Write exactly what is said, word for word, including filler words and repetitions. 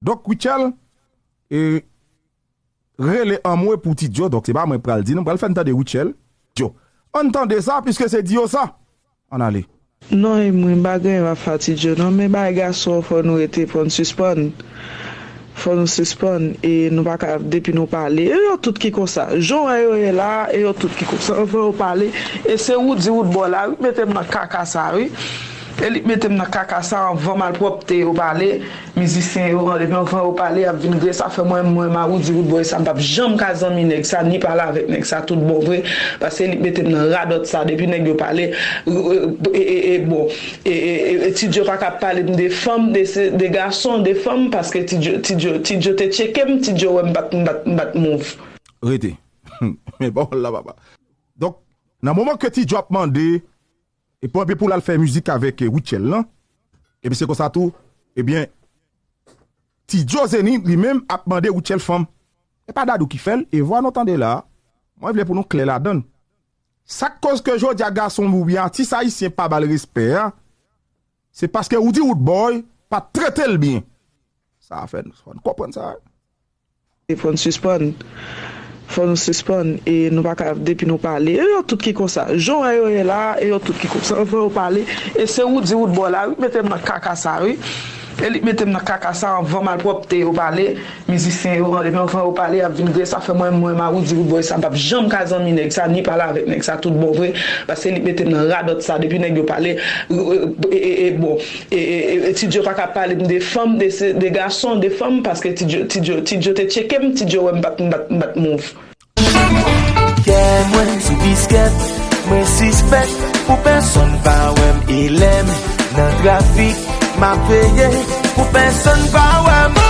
Donk, Rutshelle, e, rele anmwe pou Ti Djo. Donk, se pa mwen pral di, nou pral fè n tande Rutshelle. Djo. Ann tande sa, piske se di yo sa. Ann ale. Non, e mwen, m pa gen anyen m ap fè a Ti Djo, non, men bagay gason, fò nou rete, fò n sispann. Fò nou sispann, e nou pa ka, depi nou pale. E yo tout ki konsa. Jan w wè yo ye la, e yo tout ki konsa. Anvan yo pale, e se Roody Roodboy la, wi, k mete m nan kaka sa, wi. E li k mete m nan kaka sa, anvan malpwòpte yo pale. Mizisyen yo, depi anvan yo pale, y ap vin gre. Sa fè mwen, mwen, Maroudi Roodboy sa, m p ap janm ka zanmi nèg sa, ni pale avèk nèg sa, tout bon vre. Paske li mete m nan radòt sa, depi nèg yo pale, e, e, e, e, bon, e, e, e, e, Ti Djo pa ka pale m de fanm, de, se, de gason, de fanm, paske Ti Djo, Ti Djo, Ti Djo te tcheke m, Ti Djo wè m pa t, m pa t, m pa t move. Rete. Men pawòl la, papa. Donk, nan moman ke Ti Djo ap mande, epi, epi pou l al fè mizik avèk, eh, Rutshelle lan. Epi se konsa tou, ebyen, Ti Djo Zenith li menm ap mande Rutshelle fanm. E pa Dadou ki fè l, e vwa nou tande la, mwen vle pou nou klè ladan l. Sa k koz ke jodi a gason oubyen atis ayisyen pa ba l respè a, se paske Roody Roodboy pa t trete l byen. Sa fè n, fò n konprann sa. E fò n sispann. Fò nou sispann. E nou pa ka, depi nou pale. E yo tout ki konsa. Jan w wè yo ye la, e yo tout ki konsa. Anvan yo pale. E se Roody Roodboy la, wi, k mete m nan kaka sa, wi. E li k mete m nan kaka sa, anvan malpwòpte yo pale. Mizisyen yo, depi anvan yo pale, y ap vin gre. Sa fè mwen, mwen, Maroudi Roodboy sa, m p ap janm ka zanmi nèg sa, ni pale avèk nèg sa, tout bon vre. Paske li k mete m nan radòt sa, depi nèg yo pale, e, e, e, e, bon, e, e, e, e, Ti Djo pa ka pale m de fanm, de, se, de gason, de fanm, paske Ti Djo, Ti Djo, Ti Djo te tcheke m, Ti Djo wè m pa t, m pa t, m pa t move. Kè mwen sou biskèt, mwen sispèk, pou pèsonn pa wè m, e lè m nan trafik, m ap veye, pou pèsonn pa wè m.